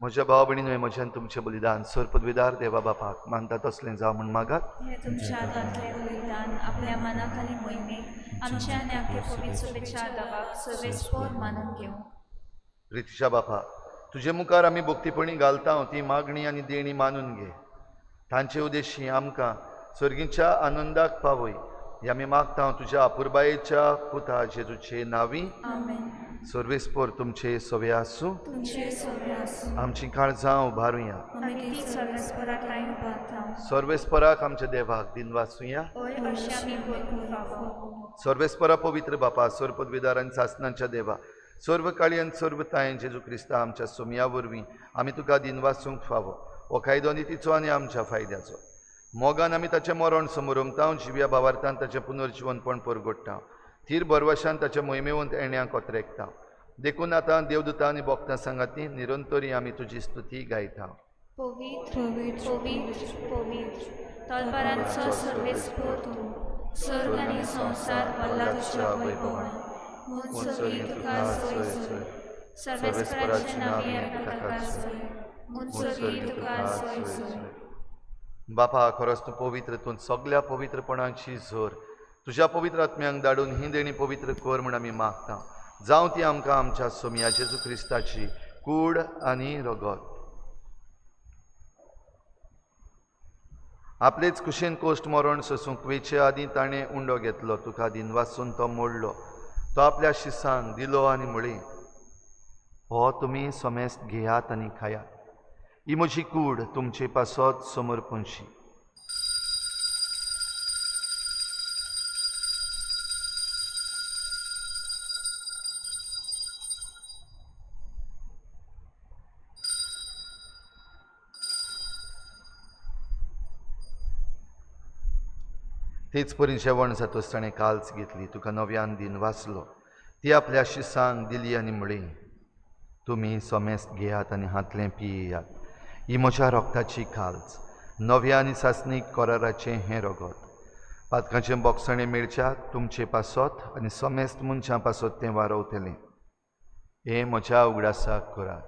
म्हज्या भाव भयणीन म्हज्यान तुमचें बलिदान सर्पद्विदार देवा बापाक मानता तसलें जावं म्हूण मागात. हें तुमच्या हातांतलें बलिदान आपल्या मनाखाली मोहिमेक आमच्या आनी आपले पवित्र शुभेच्छा देवाक सर्वेस्पोर मानून घेवं. रितीच्या बापा, तुजे मुखार आमी भक्तीपणी घालता ती मागणी आनी देणी मानून घे. तांचे उद्देशी आमकां सर्गीच्या आनंदाक पावय हे आमी मागता तुज्या अपुरबायेच्या पुता जेजूचे नांवी. आमेन. सर्वेस्पोर तुमचे सवे आसूं. आमची काळजां उबारुया. सर्वेस्पराक आमच्या देवाक दिनवासुया. सर्वेस्परा पवित्र बापा, सर्वपदवीदार आनी सासनांच्या देवा, सर्व काळी आनी सर्व तायन जेजू क्रिस्ता आमच्या सोमया वरवीं आमी तुका दिनवासूंक फावो. हो कायदो नितीचो आनी आमच्या फायद्याचो. मोगान आमी ताचें मरण समोरमता, जिव्या भावार्थान ताचें पुनर्जिवनपण परगोडटा, थीर भरवशान ताच्या मोहिमेवंत येण्याक ओतरेकता. देखून आतां देवदूता आनी भक्तां सांगाती निरंतरी आमी तुजी स्तुती गायता. पवित्र पवित्र पवित्र तलवारांचो सर्वेस्पोर तूं, स्वर्ग आनी संवसार भरला तुज्या वैभवान. म्हूण सर्गी तुका सोय सोय, सर्वेस्पराचे नांवी आमी ताका सोय, म्हूण सर्गी तुका सोय सोय. बापा, खरोच तूं पवित्र, तूं सगल्या पवित्रपणाची जोर. तुज्या पवित्र आत्म्यांक धाडून ही देणी पवित्र कर म्हूण आमी मागता. जावं ती आमकां आमच्या सोमया जेजू क्रिस्ताची कूड आनी रगत. आपलेच कुशीन कोश्ट मरण सोसूंक वेचे आदीं ताणें उंडो घेतलो, तुका दिनवासून तो मोडलो, तो आपल्या शिसांक दिलो आनी म्हळी, हो तुमी समेस्त घेयात आनी खायात, ही म्हजी कूड तुमचे पासत समर्पणशी. तेच परी जेवण जातच ताणें काल्च घेतली, तुका नव्यान दिन वाचलो, ती आपल्या शिसांक दिली आनी म्हळी, तुमी समेस्त घेयात आनी हांतलें पियेयात. ही म्हज्या रोगताची काल्च, नव्या आनी सासणीक कराराचें हें रगत. पातकांचें बोगसणें मेळच्याक तुमचे पासत आनी समेस्त मनशां पासत तें वारवतलें. हें म्हज्या उगडासाक करात.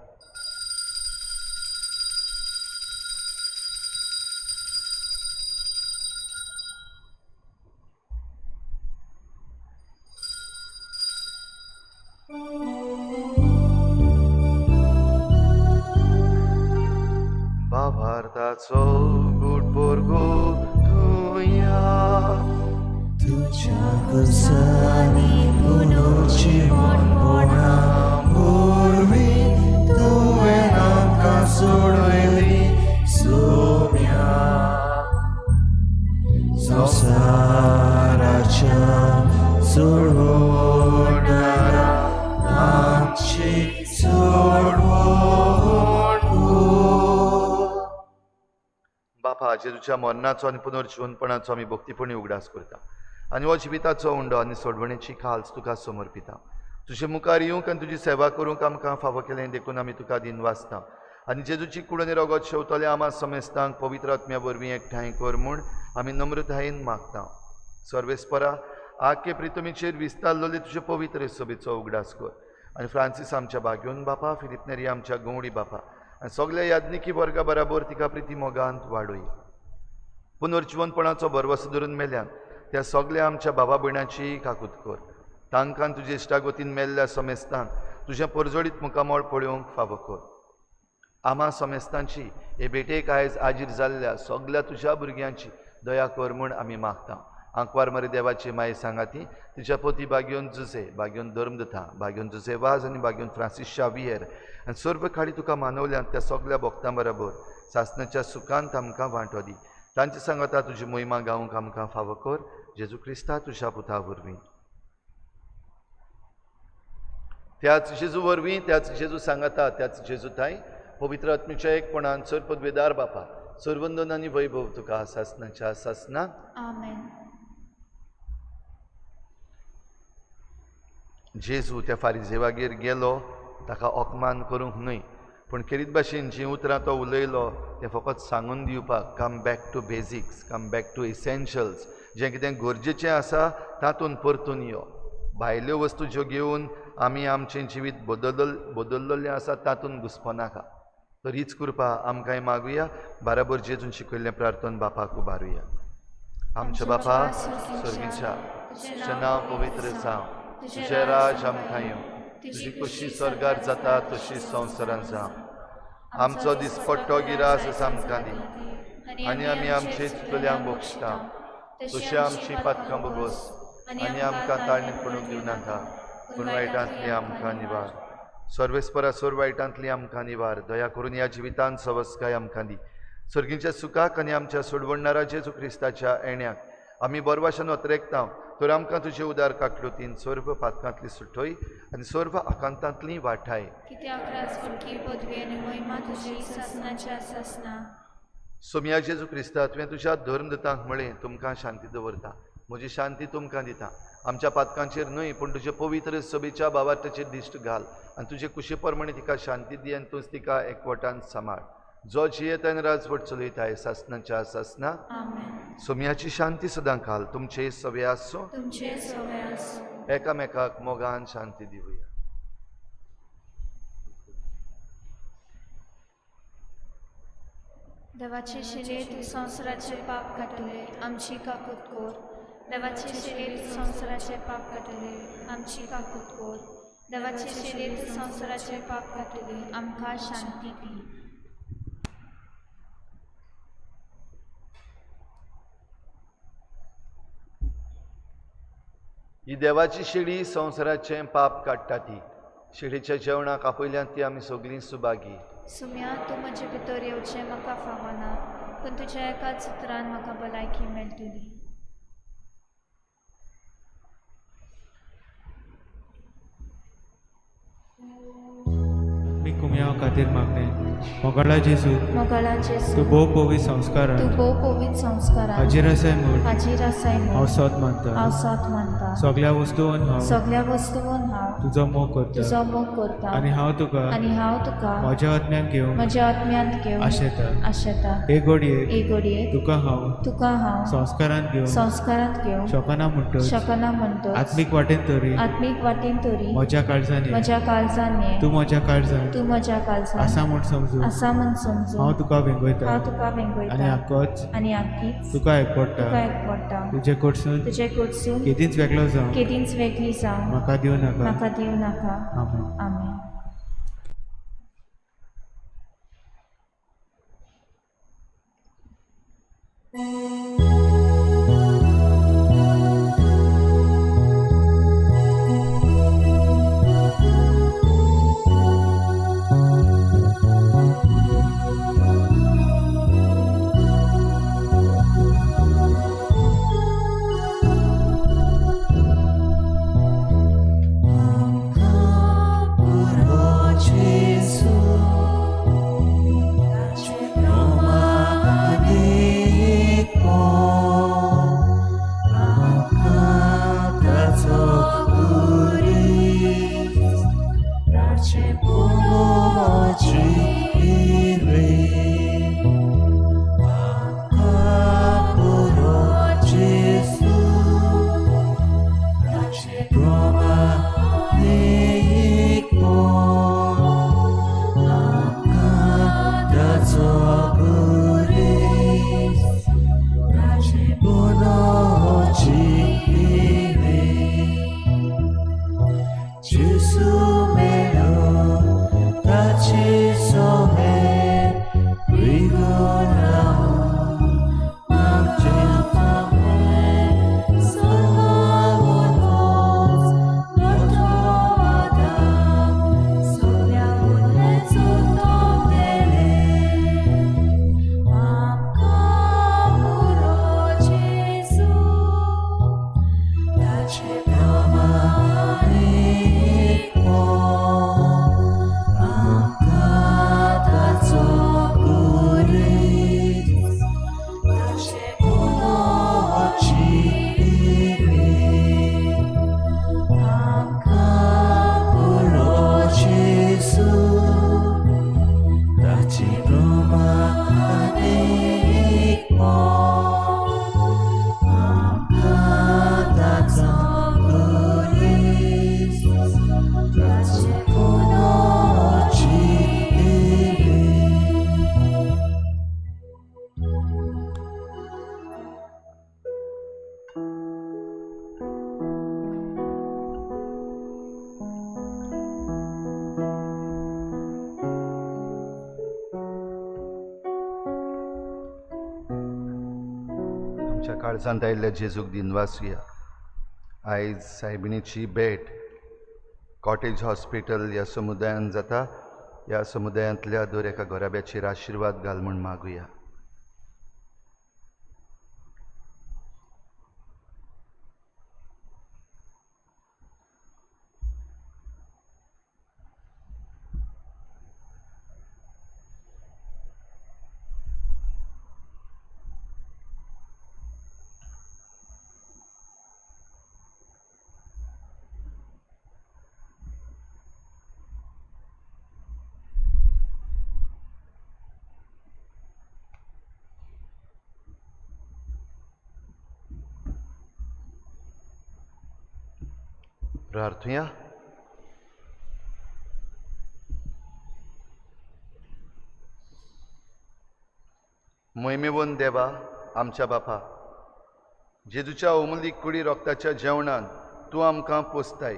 भारताचो गुड पोरगो तुया तुझ्या कुसानी पुनोची मनपणा वरवीं तुवें आमकां सोडयली सोम्या. संवसाराच्या सोडवणारा आमची सोडवण. बापा, जेजूच्या मरणाचो आनी पुनर्जिवनपणाचो आमी भक्तीपणी उगडास करता आनी हो जिविताचो उंडो आनी सोडवणेची खाल्स तुका समर्पिता. तुजे मुखार येवंक आनी तुजी सेवा करूंक आमकां फावो केलें देखून आमी तुका दिनवासता आनी जेजूची कूड आनी रगत शेवतले आमा समेस्तांक पवित्र आत्म्या वरवीं एकठांय कर म्हूण आमी नम्रतायेन मागता. सर्वेस्परा, आख्खे प्रितमीचेर विस्तारलेले तुजे पवित्र सभेचो उगडास कर आनी फ्रांसीस आमच्या बाग्योन बापा, फिलीप नेरी आमच्या गवडी बापा आनी सगल्या याज्ञिकी वर्गा बराबर तिका प्रिती मोगांत वाडय. पुनर्जिवनपणाचो भरवसो धरून मेल्यान त्या सगल्या आमच्या बाबा भयणाची काकूत कर. तांकां तुजे इश्टागतीन मेल्ल्या समेस्तांक तुजें परजळीत मुखामळ पळोवंक फावो कर. आमा समेस्तांची हे भेटेक आयज आजीर जाल्ल्या सगल्या तुज्या भुरग्यांची दया कर म्हूण आमी मागता. आंकवार मरे देवाची माये सांगाती तिच्या पोती बागयोन जुजे, बागयोन धर्मदता, बागयोन जुजे वाज आनी बागयोन फ्रांसीस शावियर आनी सर्व खाडी तुका मानवल्यान त्या सगल्या भक्तां बराबर सासणाच्या सुखांत आमकां वांटो दी. तांचे सांगाता तुजी मोहिमा गावंक आमकां फावो कर. जेजू क्रिस्ता तुज्या पुता वरवीं. त्याच जेजू वरवीं, त्याच जेजू सांगाता, त्याच जेजू थांय पवित्र आत्म्याच्या एकपणान सर पदवेदार बापा, सर्वंदन आनी वैभव तुका सासणाच्या सासना. आमेन. जेजू त्या फारिजेवागेर गेलो, ताका अपमान करूंक न्हय, पूण खेरीत भाशेन जीं उतरां तो उलयलो तें फकत सांगून दिवपाक, come back to basics, come back to essentials. जें कितें गरजेचें आसा तातूंत परतून यो. भायल्यो वस्तू ज्यो घेवन आमी आमचें जिवीत बदललें आसा तातूंत घुसपो नाका. तर हीच कृपा आमकांय मागुया. बराबर जेजून शिकयल्लें प्रार्थन बापाक उबारुया. आमच्या बापा सर्गीच्या, तुजें नांव पवित्र जावं, तुजें राज आमकां येवं, तुजी खुशी स्वर्गार जाता तशी संवसारांत जावं. आमचो दिसपट्टो गिरास आमकां दी आनी आमी आमचे चुकल्यांक बक्षता तशी आमची पातकां बोगोस आनी आमकां ताळणी पडूंक दिवं नाका, पूण वायटांतली आमकां निवार. सर्वेस्परा सर्व वायटांतली आमकां निवार. दया करून ह्या जिवितांत सवस्काय आमकां दी. सर्गीच्या सुखाक आनी आमच्या सोडवणणारा जेजू क्रिस्ताच्या येण्याक आमी बरवाशान अत्रेकता. तर आमकां तुजे उदार काकलुतीन सर्व पातकांतली सुटय आनी सर्व आकांतांतली वाठाय. सोम्या जेजू क्रिस्ता, तुवें तुज्या धर्मदूतांक म्हळें, तुमकां शांती दवरता, म्हजी शांती तुमकां दिता. आमच्या पातकांचेर न्हय पूण तुजे पवित्र सभेच्या भावार्थाचेर दिश्ट घाल आनी तुजे कुशी प्रमाणे तिका शांती दी आनी तूंच तिका एकवटान सांबाळ. जो जियेता आनी राजवट चलयता सासणाच्या सासना. सोम्याची शांती सदां काल तुमचे सवे आसूं. एकामेकाक मोगान शांती दिवया. देवाचे शिले तूं संवसाराचे पाप काडटले, आमची काकूत कर. देवाचे शिले तूं संवसाराचे पाप काडटले, आमची काकूत कर. देवाचे शिले तूं संवसाराचे पाप काडटले, आमकां शांती दी. ही देवाची शेळी संवसाराचें पाप काडटा. ती शेळीच्या जेवणाक आपयल्यान ती आमी सगळीं सुभागी. सुम्या, तूं म्हजे भितर येवचें म्हाका फावना, पूण तुज्या एकाच उतरान म्हाका भलायकी मेळटली. मी कुमयाव खातीर मागणें. मोगाळा जेजू, मोगाळा जेजू, तूं भोव पवित्र संस्कारान, तूं भोव पवित्र संस्कारान हाजीर आसाय म्हूण, हाजीर आसाय म्हूण हांव सत मानता, हांव सत मानता. सगळ्या वस्तून हांव, सगळ्या वस्तून हांव तुजो मोग करता, तुजो मोग करता. आनी हांव तुका, आनी हांव तुका म्हज्या आत्म्यांत घेवंक, म्हज्या आत्म्यांत घेवंक आशेता. आशेता. हे घडयेक, हे घडयेक तुका हांव, तुका हांव संस्कारांत घेवंक, संस्कारांत घेवंक शकना म्हणटच, शकना म्हणटच, आत्मीक वाटेन तरी, आत्मीक वाटेन तरी म्हज्या काळजान ये, म्हज्या काळजान ये, तूं म्हज्या काळजान, तूं म्हज्या काळजान आसा म्हूण समजून, आसा म्हूण समजून हांव तुका वेंगयता, हांव तुका वेंगयता. आनी आकोच, आनी आकीच तुका एकवडटा, तुका एकवडटा. तुजे कडसून, तुजे कडसून केदींच वेगळो जावं, केदींच वेगळी जावं म्हाका दिवं नाका, म्हाका दिवं नाका. आमेन. आमेन. आमच्या काळजांत आयिल्ल्या जेजूक दिनवासुया. आयज सायबिणीची भेट कॉटेज हॉस्पिटल ह्या समुदायान जाता. ह्या समुदायांतल्या दर एका घराब्याचेर आशिर्वाद घाल म्हूण मागुया. प्रार्थुया. मोहिमेवन देवा आमच्या बापा, जेजूच्या अमूल्य कुडी रोगताच्या जेवणान तूं आमकां पोसताय.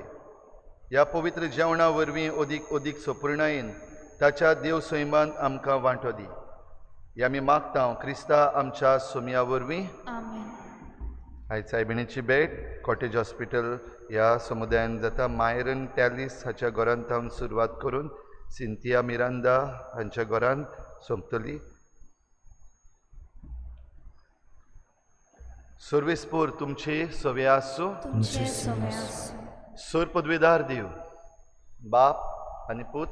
ह्या पवित्र जेवणा वरवीं अदीक अदीक सोपूर्णायेन ताच्या देव सैमान आमकां वांटो दी. ह्या आमी मागता क्रिस्ता आमच्या सोमया वरवीं. आयज सायबिणीची भेट कॉटेज हॉस्पिटल ह्या समुदायान जाता. मायरन टॅलिस हाच्या घरांत सावन सुरवात करून सिंथिया मिरांदा हांच्या घरांत सोंपतली. सर्वेस्पोर तुमचे सवे आसूं. सर पदवेदार देव बाप आनी पूत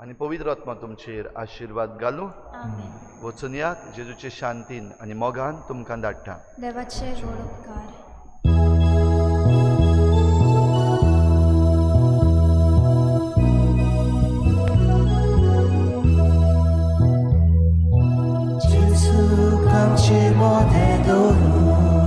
आनी पवित्र आत्मा तुमचेर आशिर्वाद घालूं. आमेन. वचून यात जेजूचे शांतीन आनी मोगान तुमकां धाडटा. देवाचे व्हड उपकार. जेजू आमचे मोदें दवरून.